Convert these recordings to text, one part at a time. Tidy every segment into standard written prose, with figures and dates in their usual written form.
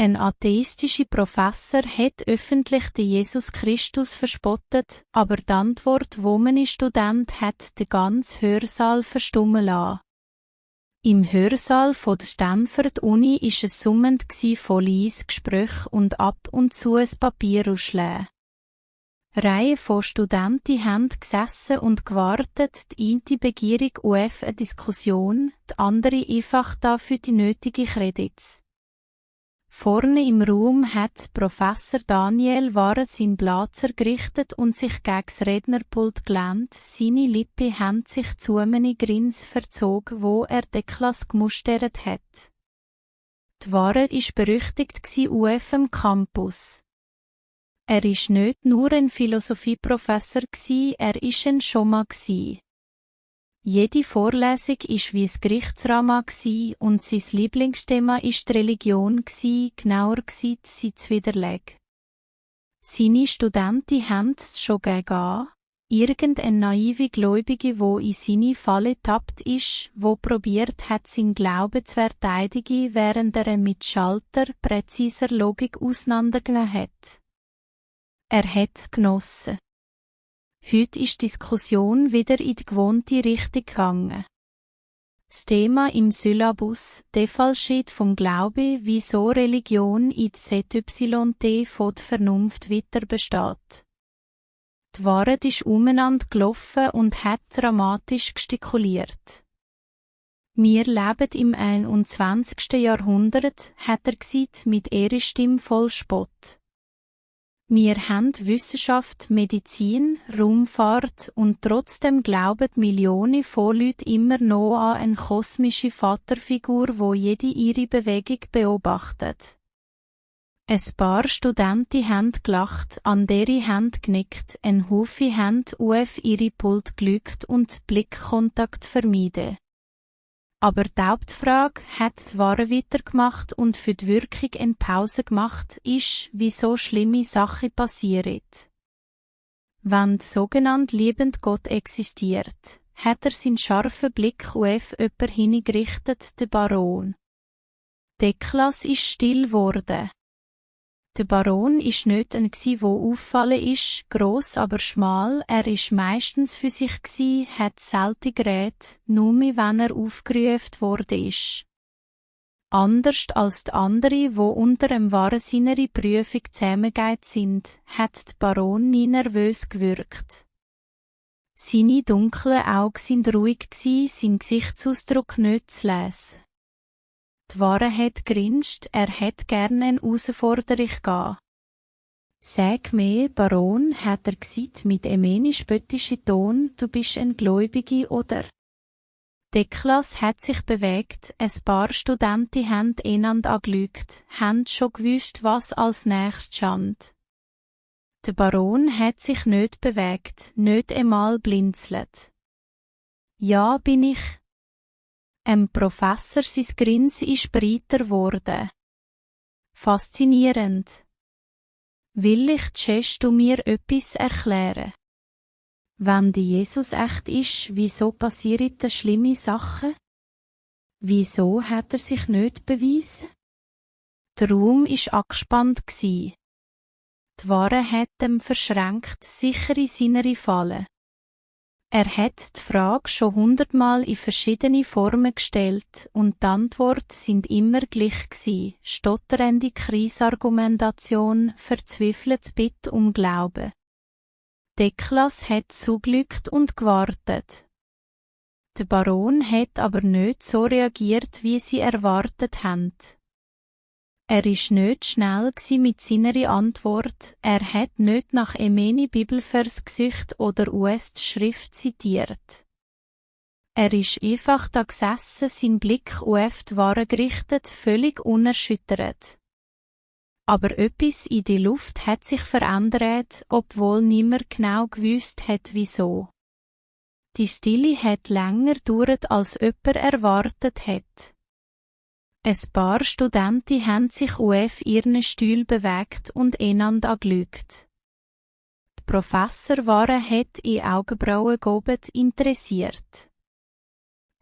Ein atheistischer Professor hat öffentlich den Jesus Christus verspottet, aber die Antwort, wo man Student hat den ganzen Hörsaal verstummen lassen. Im Hörsaal von der Stanford-Uni war es summend von leisen Gesprächen und ab und zu ein Papierrascheln. Reihen von Studenten haben gesessen und gewartet, die eine begierig auf eine Diskussion, die andere einfach dafür die nötigen Credits. Vorne im Raum hat Professor Daniel Warren seinen Blazer gerichtet und sich gegen das Rednerpult gelehnt. Seine Lippen haben sich zu einem Grins verzogen, wo er die Klasse gemustert hat. Die Warren war berüchtigt auf dem Campus. Er war nicht nur ein Philosophieprofessor, er war ein Schoma. Jede Vorlesung war wie ein Gerichtsdrama und sein Lieblingsthema war die Religion, genauer gesagt sein Widerleg. Seine Studenten haben es schon gegen irgendeine naive Gläubige, wo in seine Falle tappt ist, wo probiert hat, seinen Glauben zu verteidigen, während er mit Schalter präziser Logik auseinandergenommen hat. Er hat es genossen. Heute ist die Diskussion wieder in die gewohnte Richtung gegangen. Das Thema im Syllabus, der Fallschied vom Glauben, wieso Religion in ZYT von der Vernunft weiter besteht. Die Wahrheit ist umeinander gelaufen und hat dramatisch gestikuliert. Wir leben im 21. Jahrhundert, hat er gesagt, mit ihrer Stimme voll Spott. Wir haben Wissenschaft, Medizin, Raumfahrt und trotzdem glauben Millionen von Leuten immer noch an eine kosmische Vaterfigur, wo jede ihre Bewegung beobachtet. Ein paar Studenten haben gelacht, andere haben genickt, ein Haufen haben auf ihre Pult gelügt und Blickkontakt vermieden. Aber die Hauptfrage, hat die Ware weitergemacht und für die Wirkung eine Pause gemacht, ist, wieso schlimme Sachen passieren. Wenn der sogenannte liebende Gott existiert, hat er seinen scharfen Blick auf jemanden hingerichtet, den Baron. Die Klasse ist still geworden. Der Baron ist nicht ein der auffallen ist, gross aber schmal, er ist meistens für sich hat selten geredet, nur wenn er aufgerufen worden ist. Anders als die anderen, wo unter dem wahren seiner Prüfung zusammengeht sind, hat der Baron nie nervös gewirkt. Seine dunklen Augen sind ruhig sein Gesichtsausdruck nicht zu lesen. Die Ware hat grinst, er hätte gerne eine Herausforderung gehabt. Sag mir, Baron, hat er gesagt mit einem spöttischen Ton, du bist ein Gläubige, oder? Die Klasse hat sich bewegt, ein paar Studenten haben einander angeschaut, haben schon gewusst, was als nächstes stand. Der Baron hat sich nicht bewegt, nicht einmal blinzelt. Ja, bin ich. Professor, sein Grinsen ist breiter geworden. Faszinierend. Willst du mir etwas erklären? Wenn der Jesus echt ist, wieso passieren da schlimme Sachen? Wieso hat er sich nicht bewiesen? Der Raum war angespannt. Die Ware hat ihm verschränkt, sicher in seiner Falle. Er hat die Frage schon 100-mal in verschiedene Formen gestellt und die Antworten sind immer gleich gewesen: stotternde Kreisargumentation, verzweifeltes Bitten um Glauben. Deklas hat zugelückt und gewartet. Der Baron hat aber nicht so reagiert, wie sie erwartet haben. Er ist nicht schnell mit seiner Antwort, er hat nicht nach Emeni Bibelvers gesucht oder US-Schrift zitiert. Er ist einfach da gesessen, sein Blick auf die Ware gerichtet, völlig unerschüttert. Aber etwas in die Luft hat sich verändert, obwohl niemand genau gewusst hat, wieso. Die Stille hat länger gedauert, als jemand erwartet hat. Ein paar Studenten haben sich auf ihren Stühlen bewegt und einander angeschaut. Der Professor Warren hat in Augenbrauen gehobend interessiert.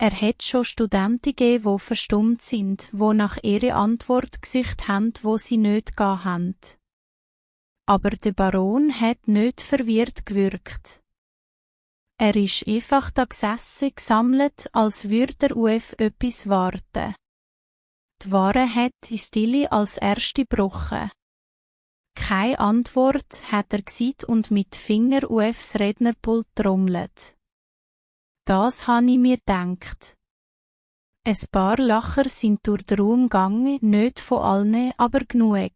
Er hat schon Studenten gegeben, die verstummt sind, die nach ihrer Antwort gesucht haben, wo sie nicht gegeben haben. Aber der Baron hat nicht verwirrt gewirkt. Er ist einfach da gesessen, gesammelt, als würde er auf etwas warten. Die Ware hat die Stille als erste gebrochen. Keine Antwort hat er gesehen und mit Finger aufs Rednerpult trommelt. Das habe ich mir gedacht. Ein paar Lacher sind durch den Raum gegangen, nicht von allen, aber genug.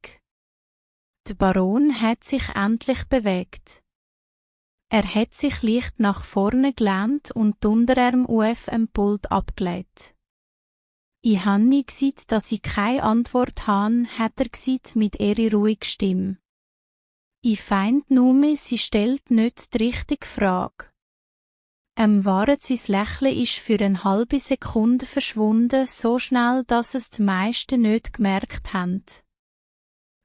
Der Baron hat sich endlich bewegt. Er hat sich leicht nach vorne gelehnt und die Unterarme auf dem Pult abgelegt. Ich habe nie gesehen, dass ich keine Antwort habe, hat er gesagt mit ihrer ruhigen Stimme. Ich feind nur, sie stellt nicht die richtige Frage. Wahrend sein Lächeln ist für eine halbe Sekunde verschwunden, so schnell, dass es die meisten nicht gemerkt haben.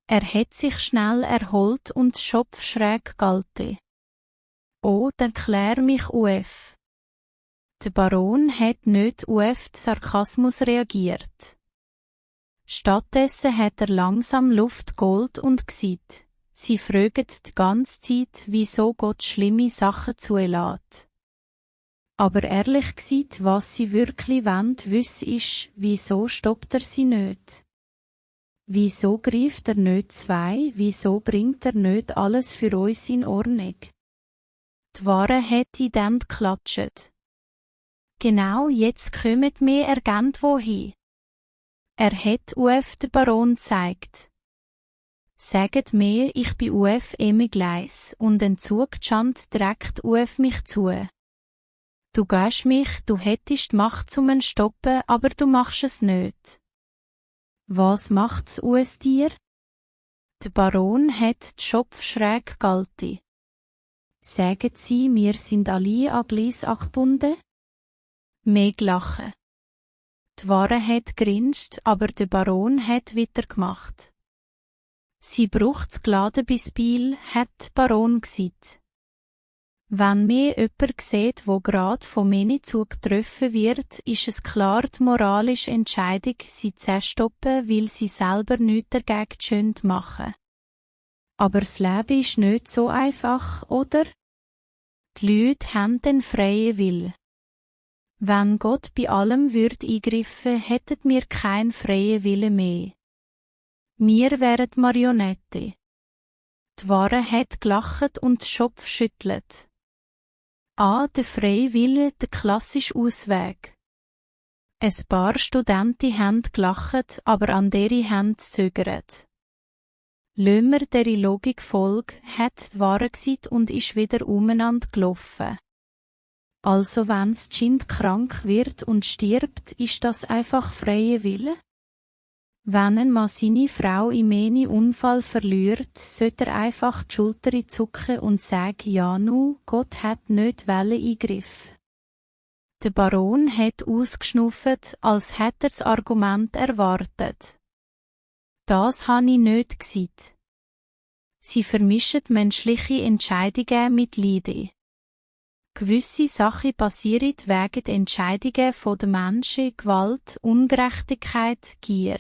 Er hat sich schnell erholt und den Schopf schräg gehalten. Oh, dann klär mich auf. Der Baron hat nicht auf den Sarkasmus reagiert. Stattdessen hat er langsam Luft geholt und gesagt, sie fragen die ganze Zeit, wieso Gott schlimme Sachen zulässt. Aber ehrlich gesagt, was sie wirklich wollen wissen ist, wieso stoppt er sie nicht? Wieso greift er nicht zwei? Wieso bringt er nicht alles für uns in Ordnung? Die Ware hätte dann geklatscht. Genau, jetzt kommen wir irgendwo hin. Er hat auf den Baron gezeigt. Sagt mir, ich bin auf Gleis und ein Zug stand direkt auf mich zu. Du gehst mich, du hättest die Macht zum Stoppen, aber du machst es nicht. Was macht's aus dir? Der Baron hat den Schopf schräg gehalten. Sagen Sie, wir sind alle an Gleis angebunden? Mehr gelachen. Die Ware hat grinst, aber der Baron hat weitergemacht. Sie braucht das Geladen bis Biel, hat der Baron gesagt. Wenn mir jemand sieht, wo gerade vom Minizug getroffen wird, ist es klar die moralische Entscheidung, sie zu stoppen, weil sie selber nichts dagegen schön machen. Aber das Leben ist nicht so einfach, oder? Die Leute haben den freien Willen. Wenn Gott bei allem würde eingreifen, hätten wir keinen freien Willen mehr. Wir wären Marionette. Die Ware hat gelacht und den Schopf schüttelt. Der freie Wille, der klassische Ausweg. Ein paar Studenten haben gelacht, aber an deren Hand zögert. Lassen wir dieser Logik folgen, hat die Ware gesagt und ist wieder umeinander gelaufen. Also wenn das Kind krank wird und stirbt, ist das einfach freie Wille? Wenn ein Mann seine Frau im Unfall verliert, sollte er einfach die Schultern zucken und sagen, ja nu, Gott hat nicht eingriffen. Der Baron hat ausgeschnauft, als hätte er das Argument erwartet. Das habe ich nicht gesagt. Sie vermischen menschliche Entscheidungen mit Leiden. Gewisse Sachen passieren wegen Entscheidungen der Menschen, Gewalt, Ungerechtigkeit, Gier.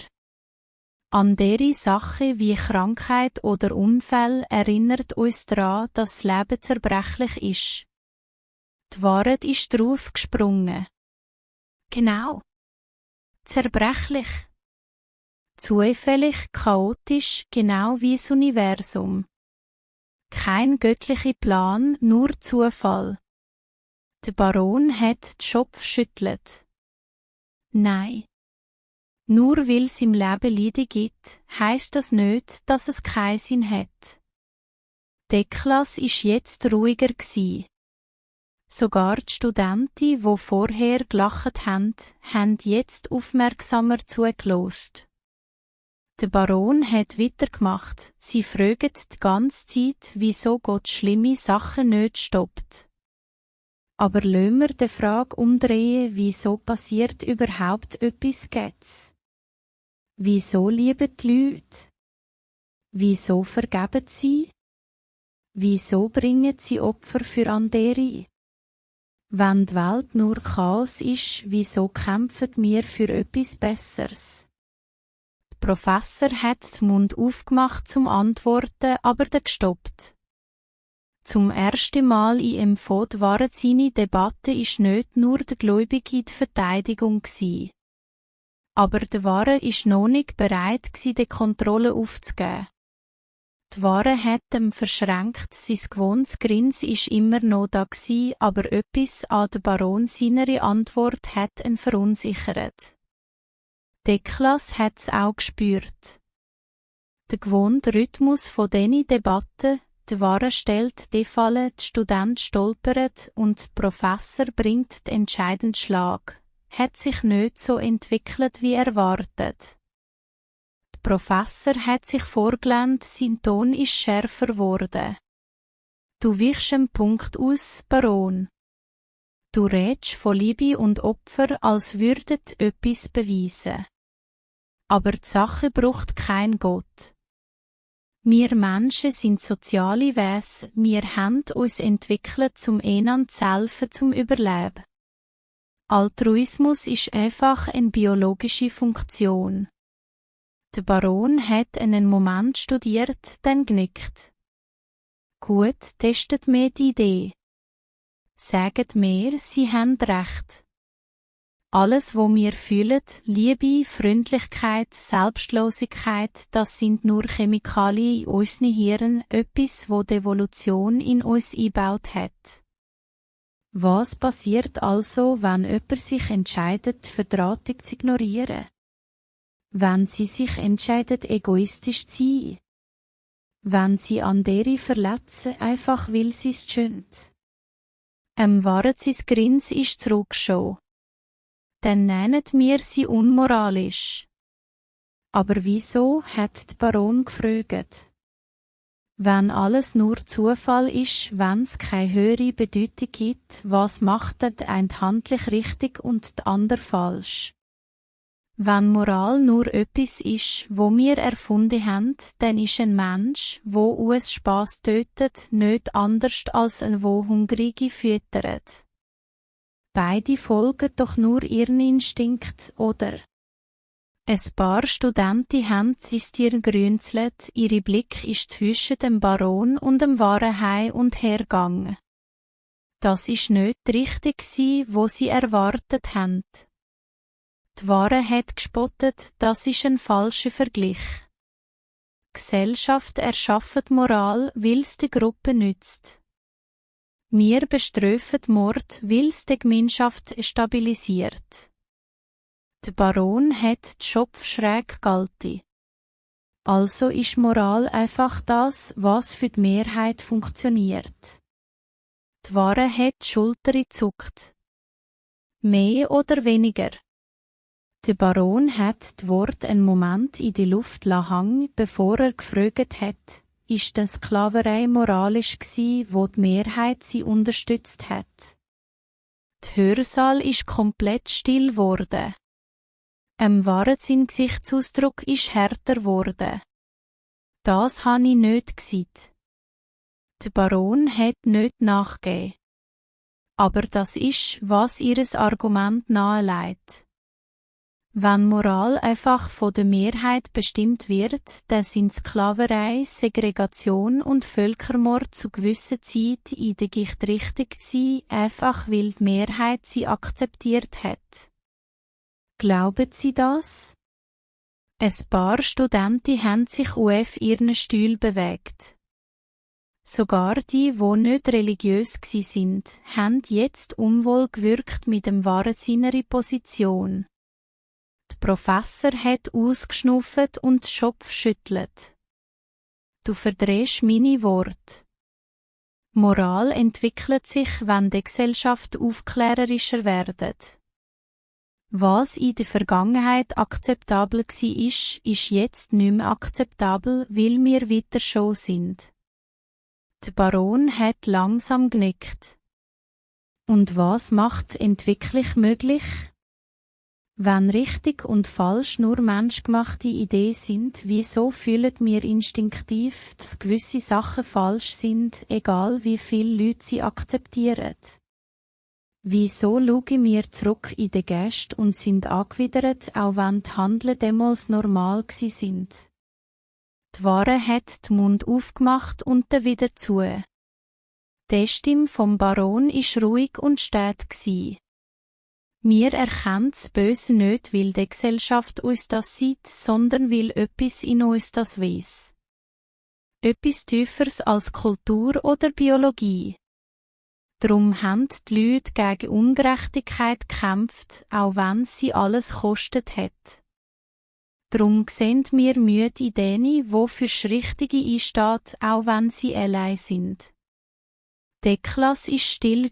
An diese Sachen wie Krankheit oder Unfall erinnert uns daran, dass das Leben zerbrechlich ist. Die Wahrheit ist drauf gesprungen. Genau. Zerbrechlich. Zufällig, chaotisch, genau wie das Universum. Kein göttlicher Plan, nur Zufall. Der Baron hat den Schopf geschüttelt. Nein. Nur weil es im Leben Leiden gibt, heisst das nicht, dass es keinen Sinn hat. Deklas ist jetzt ruhiger gsi. Sogar die Studenten, die vorher gelacht haben, haben jetzt aufmerksamer zugelost. Der Baron hat weitergemacht. Sie fragen die ganze Zeit, wieso Gott schlimme Sachen nicht stoppt. Aber lassen wir die Frage umdrehen, wieso passiert überhaupt etwas Gutes? Wieso lieben die Leute? Wieso vergeben sie? Wieso bringen sie Opfer für andere? Wenn die Welt nur Chaos ist, wieso kämpfen wir für etwas Besseres? Der Professor hat den Mund aufgemacht zum Antworten, aber dann gestoppt. Zum ersten Mal in ihm waren seine Debatte ist nicht nur der Gläubige in die Verteidigung gsi. Aber der Wahre ist noch nicht bereit gsi, die Kontrolle aufzugeben. Die Wahre hat ihm verschränkt, sein gewohntes Grins ist immer noch da gsi, aber etwas an der Baron seine Antwort hat ihn verunsichert. Deklas hat's auch gespürt. Der gewohnte Rhythmus von diesen Debatten, der Wahre stellt die Falle, der Student stolpert und der Professor bringt den entscheidenden Schlag, hat sich nicht so entwickelt wie erwartet. Der Professor hat sich vorgelernt, sein Ton ist schärfer geworden. Du weichst am Punkt aus, Baron. Du redest von Liebe und Opfer, als würdet etwas beweisen. Aber die Sache braucht kein Gott. Wir Menschen sind soziale Wesen, wir haben uns entwickelt, um einander zu helfen, zum Überleben. Altruismus ist einfach eine biologische Funktion. Der Baron hat einen Moment studiert, dann genickt. Gut, testet mir die Idee. Sagt mir, Sie haben recht. Alles, wo wir fühlen, Liebe, Freundlichkeit, Selbstlosigkeit, das sind nur Chemikalien in unseren Hirn, etwas, wo die Evolution in uns eingebaut hat. Was passiert also, wenn jemand sich entscheidet, Verdrahtung zu ignorieren? Wenn sie sich entscheidet, egoistisch zu sein? Wenn sie andere verletzen, einfach weil sie es schönt? Wahren sein Grins ist zurückgeschoben. Dann nennen wir sie unmoralisch. Aber wieso, hat der Baron gefragt. Wenn alles nur Zufall ist, wenn's keine höhere Bedeutung gibt, was macht der eine handlich richtig und der andere falsch? Wenn Moral nur etwas ist, wo wir erfunden haben, dann ist ein Mensch, wo uns Spass tötet, nicht anders als ein wo Hungrige füttert. Beide folgen doch nur ihren Instinkt, oder? Ein paar Studenten haben ins Tier grünzelt, ihre Blick ist zwischen dem Baron und dem Wahren Hai und her gegangen. Das ist nicht richtig gsi, wo sie erwartet haben. Die Wahre hat gespottet, das ist ein falscher Vergleich. Gesellschaft erschafft Moral, weil's der Gruppe nützt. Wir bestrafen Mord, weil's die Gemeinschaft stabilisiert. Der Baron hat die Schopf schräg gehalten. Also ist Moral einfach das, was für die Mehrheit funktioniert. Die Wahre hat die Schulter gezuckt. Mehr oder weniger. Der Baron hat das Wort einen Moment in die Luft hängen, bevor er gefragt hat, ist die Sklaverei moralisch gsi, wo die Mehrheit sie unterstützt hat. Der Hörsaal ist komplett still geworden. Wahren sein Gesichtsausdruck ist härter geworden. Das habe ich nicht gesagt. Der Baron hat nicht nachgegeben. Aber das ist, was ihres Argument nahelegt. Wenn Moral einfach von der Mehrheit bestimmt wird, dann sind Sklaverei, Segregation und Völkermord zu gewisser Zeit in der Gicht richtig gewesen, einfach weil die Mehrheit sie akzeptiert hat. Glauben Sie das? Ein paar Studenten haben sich auf ihren Stühlen bewegt. Sogar die nicht religiös gsi sind, haben jetzt unwohl gewirkt mit dem Wahren seiner Position. Der Professor hat ausgeschnauft und den Schopf schüttelt. Du verdrehst meine Worte. Moral entwickelt sich, wenn die Gesellschaft aufklärerischer wird. Was in der Vergangenheit akzeptabel war, ist jetzt nicht mehr akzeptabel, weil wir weiter schon sind. Der Baron hat langsam genickt. Und was macht die Entwicklung möglich? Wenn richtig und falsch nur menschgemachte Ideen sind, wieso fühlen wir instinktiv, dass gewisse Sachen falsch sind, egal wie viele Leute sie akzeptieren? Wieso schauen wir zurück in den Gäste und sind angewidert, auch wenn die Handeln damals normal gsi sind? Die Ware hat den Mund aufgemacht und dann wieder zu. Die Stimme vom Baron isch ruhig und stät gsi. Wir erkennen das Böse nicht, weil die Gesellschaft uns das sieht, sondern weil etwas in uns das weiss. Etwas Tieferes als Kultur oder Biologie. Drum haben die Leute gegen Ungerechtigkeit gekämpft, auch wenn sie alles kostet hat. Drum sehen wir müde in denen, wo fürs Richtige einsteht, auch wenn sie allein sind. Die Klasse war still.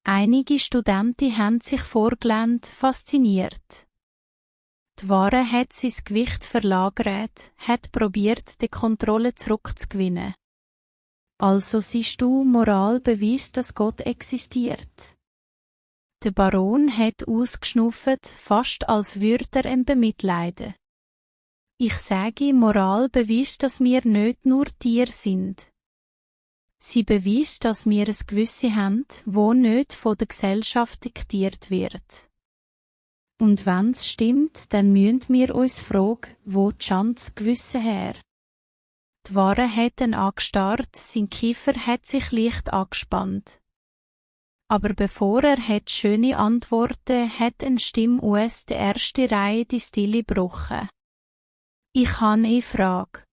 Einige Studenten haben sich vorgelehnt, fasziniert. Die Ware hat sein Gewicht verlagert, hat probiert, die Kontrolle zurückzugewinnen. Also siehst du, Moral beweist, dass Gott existiert. Der Baron hat ausgeschnauft, fast als würde er ihn bemitleiden. Ich sage, Moral beweist, dass wir nicht nur Tiere sind. Sie beweist, dass wir ein Gewissen haben, wo nicht von der Gesellschaft diktiert wird. Und wenn's stimmt, dann müssen wir uns fragen, wo stammt das Gewissen her? Die Ware hat ihn angestarrt, sein Kiefer hat sich leicht angespannt. Aber bevor er hat schöne Antworten, hat eine Stimme aus der ersten Reihe die Stille gebrochen. Ich habe eine Frage.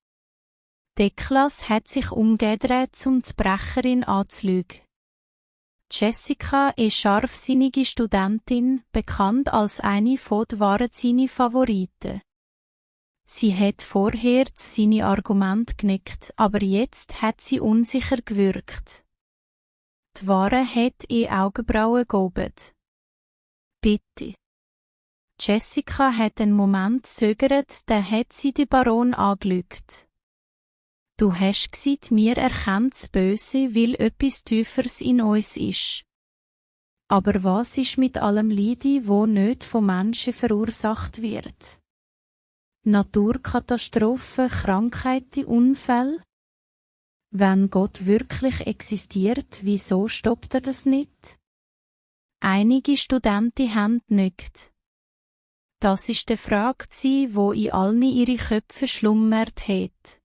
Deklas hat sich umgedreht, um die Brecherin anzuschauen. Jessica, eine scharfsinnige Studentin, bekannt als eine von der Ware seine Favoriten. Sie hat vorher seine Argumente genickt, aber jetzt hat sie unsicher gewirkt. Die Ware hat ihre Augenbrauen gehoben. Bitte. Jessica hat einen Moment zögert, dann hat sie den Baron angeschaut. Du hast gesagt, wir erkennen das Böse, weil etwas Tieferes in uns ist. Aber was ist mit allem Leiden, wo nicht von Menschen verursacht wird? Naturkatastrophen, Krankheiten, Unfälle? Wenn Gott wirklich existiert, wieso stoppt er das nicht? Einige Studenten haben genickt. Das ist die Frage, die in allen ihre Köpfe schlummert hat.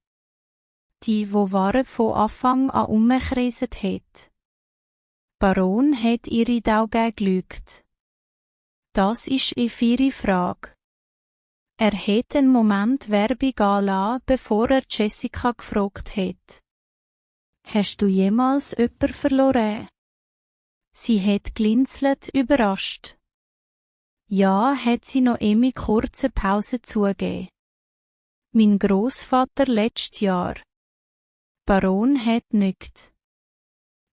Die, wo Ware von Anfang an umgekreiset hat. Baron hat ihre Augen gelügt. Das ist ihre Frage. Er hat einen Moment Werbung gehen lassen, bevor er Jessica gefragt hat. Hast du jemals jemanden verloren? Sie hat glinzelt, überrascht. Ja, hat sie noch eine kurze Pause zugegeben. Mein Großvater letztes Jahr. Baron hat nickt.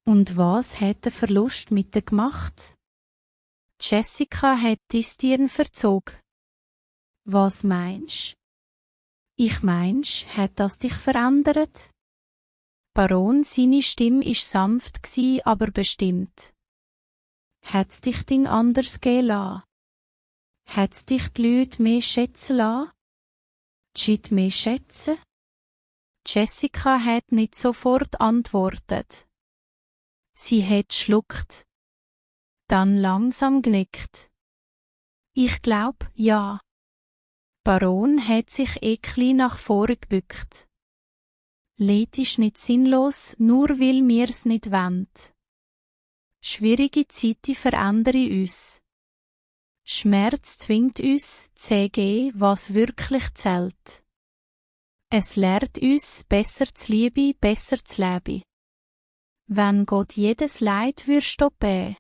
Und was hat der Verlust mit dir gemacht? Jessica hat die Stirn verzogen. Was meinst? Ich meinst, hat das dich verändert? Baron, seine Stimme ist sanft gsi, aber bestimmt. Hat's dich denn anders gehen lassen? Hat's dich die Leute mehr schätzen lassen? Die mehr schätzen? Jessica hat nicht sofort antwortet. Sie hat schluckt. Dann langsam genickt. Ich glaub, ja. Baron hat sich eklig nach vorne gebückt. Leid ist nicht sinnlos, nur weil wir's nicht wollen. Schwierige Zeiten verändern uns. Schmerz zwingt uns, zu sehen, was wirklich zählt. Es lehrt uns, besser zu lieben, besser zu leben. Wenn Gott jedes Leid stoppen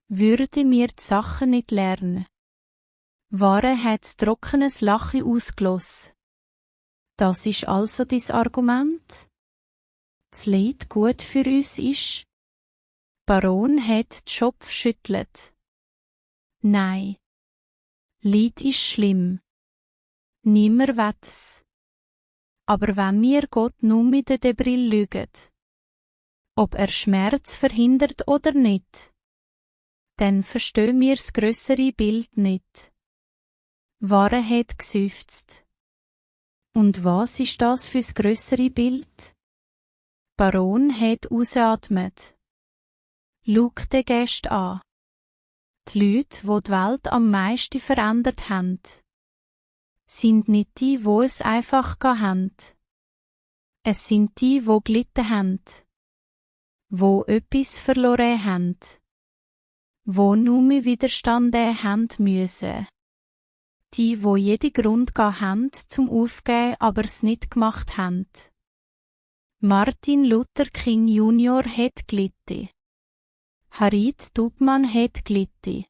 würde, würden wir die Sachen nicht lernen. Ware hat trockenes Lachen ausgelost. Das ist also dein Argument? Das Leid gut für uns ist? Baron hat den Kopf geschüttelt. Nein. Leid ist schlimm. Nimmer wett's. Aber wenn wir Gott nur mit der Brille lügen, ob er Schmerz verhindert oder nicht, dann verstehen wir das grössere Bild nicht. Ware hat geseufzt. Und was ist das fürs grössere Bild? Baron hat ausgeatmet. Schau den Gäste an. Die Leute, die die Welt am meisten verändert haben, sind nicht die es einfach haben. Es sind die gelitten haben, die etwas verloren haben, die nur widerstanden haben müssen. Die jeden Grund haben zum Aufgeben, aber es nicht gemacht haben. Martin Luther King Jr. hat gelitten. Harriet Tubman hat gelitten.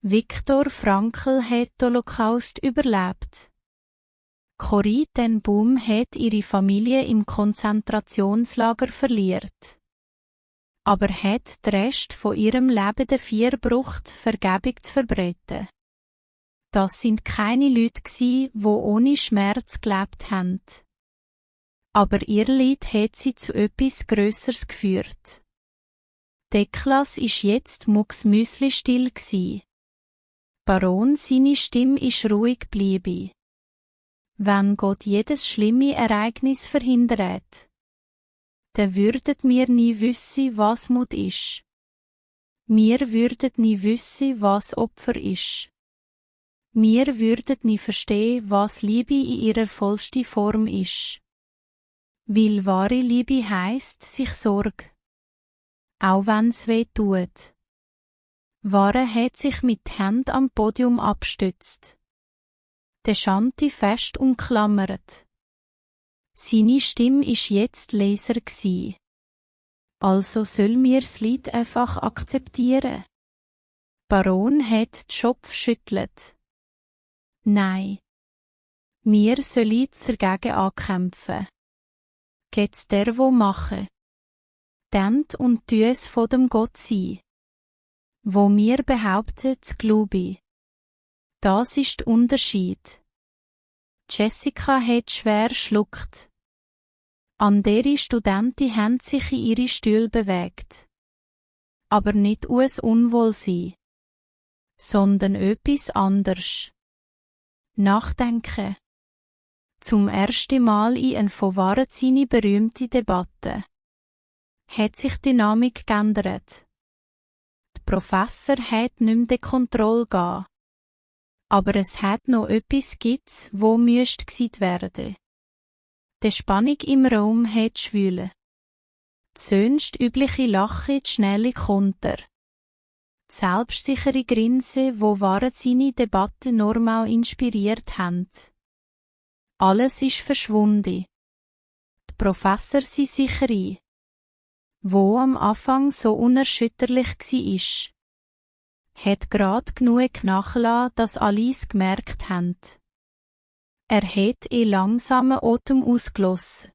Viktor Frankl hat den Holocaust überlebt. Corrie ten Boom hat ihre Familie im Konzentrationslager verliert. Aber hat den Rest von ihrem Leben dafür gebraucht, Vergebung zu verbreiten. Das sind keine Leute die ohne Schmerz gelebt haben. Aber ihr Leid hat sie zu etwas Grösseres geführt. Deklas ist jetzt mucksmüsli still gsi. Baron, seine Stimme ist ruhig geblieben. Wenn Gott jedes schlimme Ereignis verhindert, dann würden wir nie wissen, was Mut ist. Wir würden nie wissen, was Opfer ist. Wir würden nie verstehen, was Liebe in ihrer vollsten Form ist. Weil wahre Liebe heisst, sich Sorge. Auch wenn's weh tut. Ware hat sich mit Händen am Podium abstützt. Der Shanti fest umklammert. Seine Stimme ist jetzt leiser gsi. Also soll mir's Lied einfach akzeptieren. Baron hat den Kopf schüttelt. Nein. Wir sollen dagegen ankämpfen. Geht's der, wo machen? Denkt und tu es von dem Gott sein. Wo mir behauptet zu glauben. Das ist der Unterschied. Jessica hat schwer schluckt. Andere Studenten haben sich in ihre Stühle bewegt. Aber nicht aus Unwohlsein, sondern etwas anderes. Nachdenken. Zum ersten Mal in einer von Wahrheit seine berühmte Debatte. Hat sich die Dynamik geändert. Der Professor hat nicht mehr die Kontrolle gegeben. Aber es hat noch etwas gibt's, wo müsste gesehen werden. Die Spannung im Raum hat schwüle. Die sonst übliche Lache, die schnelle Konter. Die selbstsichere Grinse, wo Wahrheit seine Debatte normal inspiriert haben. Alles ist verschwunden. Der Professor sei sicher ein. Wo am Anfang so unerschütterlich war, hat grad genug nachgelassen, dass alle es gemerkt haben. Er hat in langsamen Atem ausgelassen,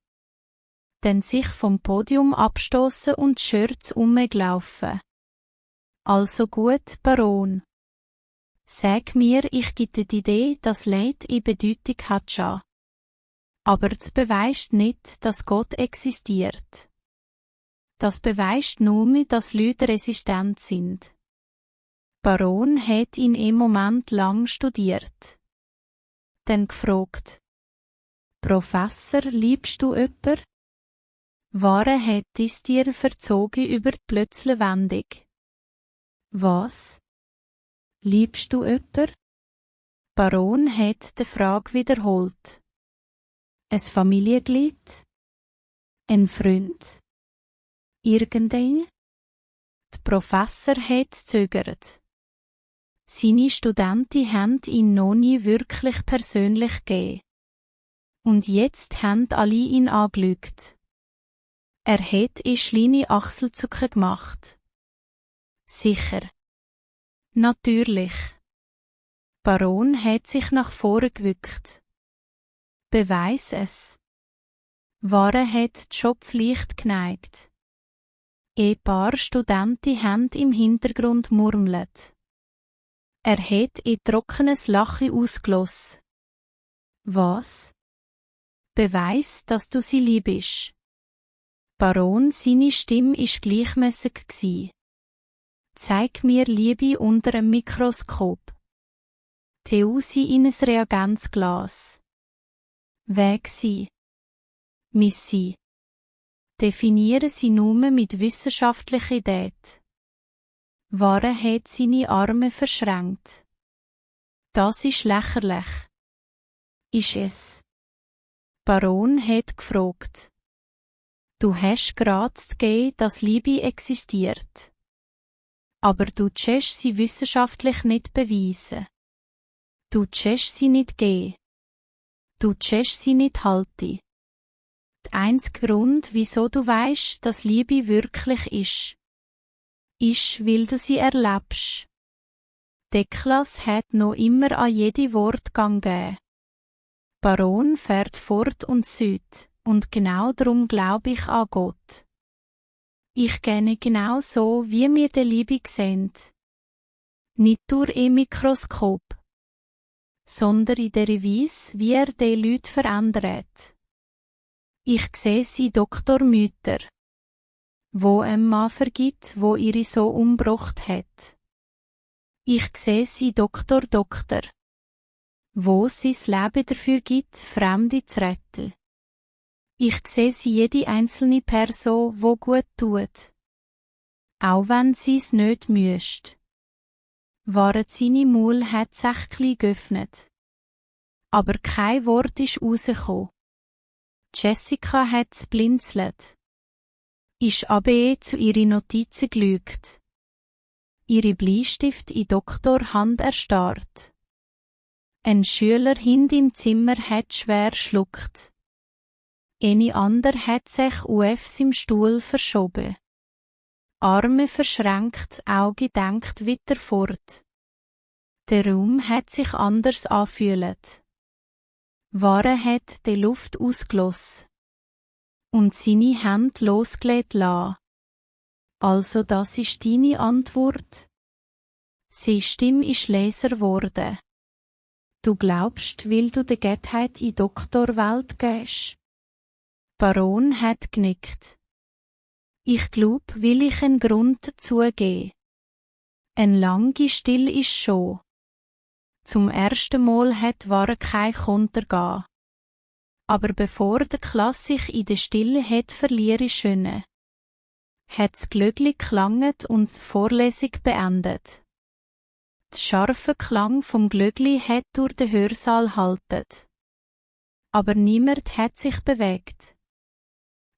dann sich vom Podium abstoßen und Schürz umgelaufen. Also gut, Baron. Sag mir, ich gebe die Idee, dass Leid in Bedeutung hat schon. Aber das beweist nicht, dass Gott existiert. Das beweist nur, dass Leute resistent sind. Baron hat ihn im Moment lang studiert. Dann gefragt: Professor, liebst du jemanden? Ware hat es dir verzogen über die plötzliche Wendung. Was? Liebst du jemanden? Baron hat die Frage wiederholt. Ein Familienglied? Ein Freund? Irgendein? Der Professor hat zögert. Seine Studenten haben ihn noch nie wirklich persönlich gegeben. Und jetzt haben alle ihn angeschaut. Er hat ein kleine Achselzucken gemacht. Sicher. Natürlich. Baron hat sich nach vorne gebückt. Beweis es. Ware hat den Kopf leicht geneigt. Ein paar Studenten haben im Hintergrund murmelt. Er hat ein trockenes Lachen ausgelassen. Was? Beweis, dass du sie liebst. Baron, seine Stimme war gleichmäßig gsi. Zeig mir Liebe unter einem Mikroskop. Teu sie in ein Reagenzglas. Weg sie. Missi. Definieren sie nur mit wissenschaftlicher Daten. Warren hat seine Arme verschränkt. Das ist lächerlich. Ist es? Baron hat gefragt. Du hast gerade gegeben, dass Liebe existiert. Aber du kannst sie wissenschaftlich nicht beweisen. Du kannst sie nicht geben. Du kannst sie nicht halten. Der einzige Grund, wieso du weißt, dass Liebe wirklich ist, weil du sie erlebst. Deklas hat noch immer an jede Wort Gang gegeben. Baron fährt fort und süd, und genau darum glaube ich an Gott. Ich kenne genau so, wie wir die Liebe sehen. Nicht durch ein Mikroskop, sondern in der Weise, wie die Leute verändert. Ich sehe sie Dr. Mütter, wo ein Mann vergibt, wo ihre so umgebracht hat. Ich sehe sie Doktor, wo sie das Leben dafür gibt, Fremde zu retten. Ich sehe sie jede einzelne Person, wo gut tut. Auch wenn sie es nicht müsst. Waren seine Maul hat sich klein geöffnet. Aber kein Wort ist rausgekommen. Jessica hat's blinzelt. Ist aber zu ihren Notizen gelügt. Ihre Bleistift in Doktorhand erstarrt. Ein Schüler hinter im Zimmer hat schwer schluckt. Eine andere hat sich auf im Stuhl verschoben. Arme verschränkt, Auge denkt weiter fort. Der Raum hat sich anders angefühlt. Warren hat die Luft ausgelassen und seine Hände losgelegt lassen. Also das ist deine Antwort? Seine Stimme ist leiser geworden. Du glaubst, weil du der Gottheit in Doktorwelt gehst? Baron hat genickt. Ich glaub, will ich einen Grund dazu geben. Ein lange Still ist schon. Zum ersten Mal hat Warren kein Konter gehen. Aber bevor der Klasse sich in der Stille hat verlieren können, hat's Glöckli geklanget und die Vorlesung beendet. Der scharfe Klang vom Glöckli hat durch den Hörsaal haltet. Aber niemand hat sich bewegt.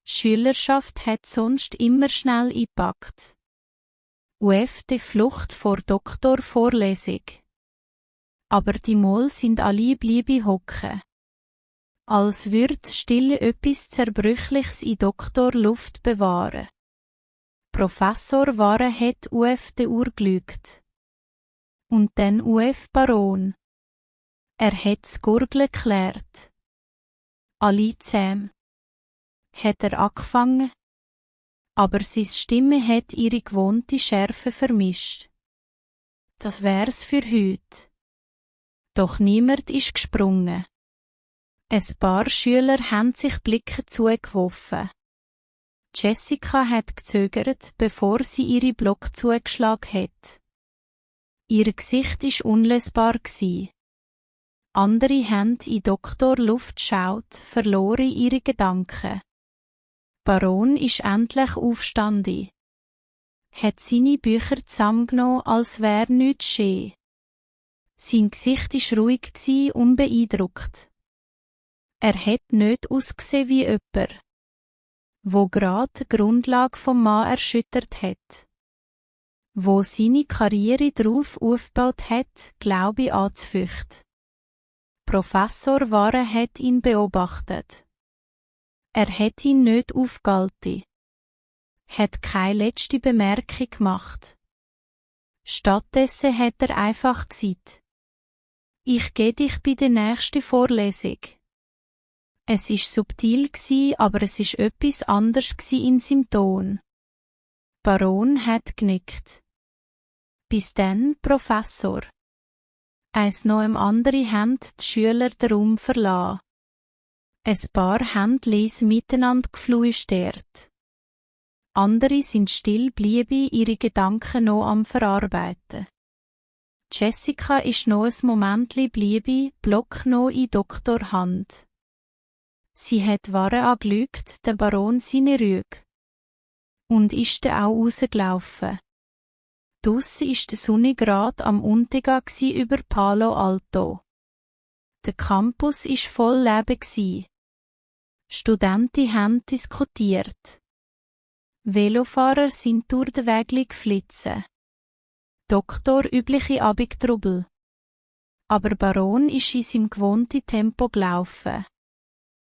Die Schülerschaft hat sonst immer schnell eingepackt. Auf die Flucht vor Doktorvorlesung. Aber die Mol sind alle bleiben hocken. Als würd Stille etwas Zerbrüchliches in Doktorluft bewahren. Professor Warren hat auf die Uhr gelügt. Und dann auf Baron. Er hat's Gurgeln geklärt. Alle zusammen. Hat er angefangen? Aber seine Stimme hat ihre gewohnte Schärfe vermischt. Das wär's für heut. Doch niemand ist gesprungen. Ein paar Schüler haben sich Blicke zugeworfen. Jessica hat gezögert, bevor sie ihre Block zugeschlagen hat. Ihr Gesicht ist unlesbar gsi. Andere haben in Doktorluft geschaut, verloren ihre Gedanken. Baron ist endlich aufstanden. Hat seine Bücher zusammengenommen, als wär nichts geschehen. Sein Gesicht war ruhig gsi, unbeeindruckt. Er hat nicht ausgesehen wie jemand, wo grad die Grundlage vom Mann erschüttert hat. Wo seine Karriere drauf aufgebaut hat, glaube ich anzufürchten. Professor Warren hat ihn beobachtet. Er hat ihn nicht aufgehalten. Hat keine letzte Bemerkung gemacht. Stattdessen hat er einfach gesagt: Ich gehe dich bei der nächsten Vorlesung. Es ist subtil gsi, aber es ist etwas anderes gsi in seinem Ton. Baron hat genickt. Bis dann, Professor. Eins noch im anderen haben die Schüler den Raum verlassen. Ein paar haben leise miteinander geflüstert. Andere sind still blieben, ihre Gedanken noch am Verarbeiten. Jessica ist noch ein Momentli blieben, Block noch in Doktorhand. Sie hat Waren angelügt, der Baron seine Rüge. Und ist dann auch rausgelaufen. Draussen ist die Sonne grad am Untergang über Palo Alto. Der Campus ist voll Leben gsi. Studenten haben diskutiert. Velofahrer sind durch den Weg geflitzt. Doktor übliche Abendtrubel. Aber Baron ist in seinem gewohnten Tempo gelaufen.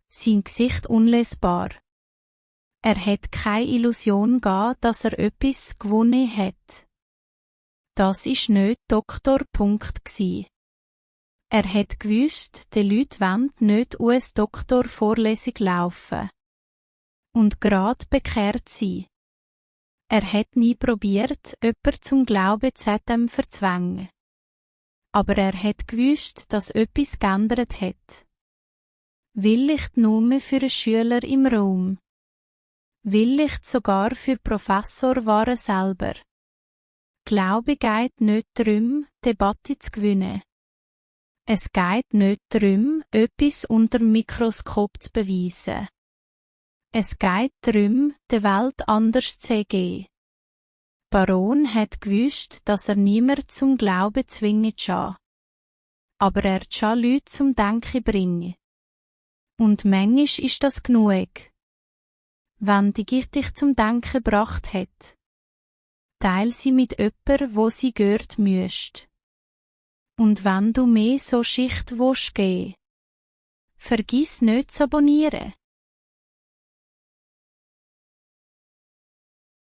Sein Gesicht unlesbar. Er hat keine Illusion gehabt, dass er etwas gewonnen hat. Das ist nicht Doktor. Gsi. Er hat gewusst, die Leute wollen nicht US-Doktor-Vorlesung laufen. Und grad bekehrt sein. Er hat nie probiert, jemanden zum Glauben zu verzwängen. Aber er hat gewusst, dass etwas geändert hat. Vielleicht nur für einen Schüler im Raum. Vielleicht sogar für Professor war er selber. Glaube geht nicht darum, Debatte zu gewinnen. Es geht nicht darum, etwas unter dem Mikroskop zu beweisen. Es geht darum, die Welt anders zu sehen. Baron hat gewusst, dass er niemand zum Glauben zwingen kann. Aber er kann Leute zum Denken bringen. Und manchmal ist das genug. Wenn die dich zum Denken gebracht hat, teil sie mit jemandem, wo sie gehört müsst. Und wenn du mehr so Schicht willst geben, vergiss nicht zu abonnieren.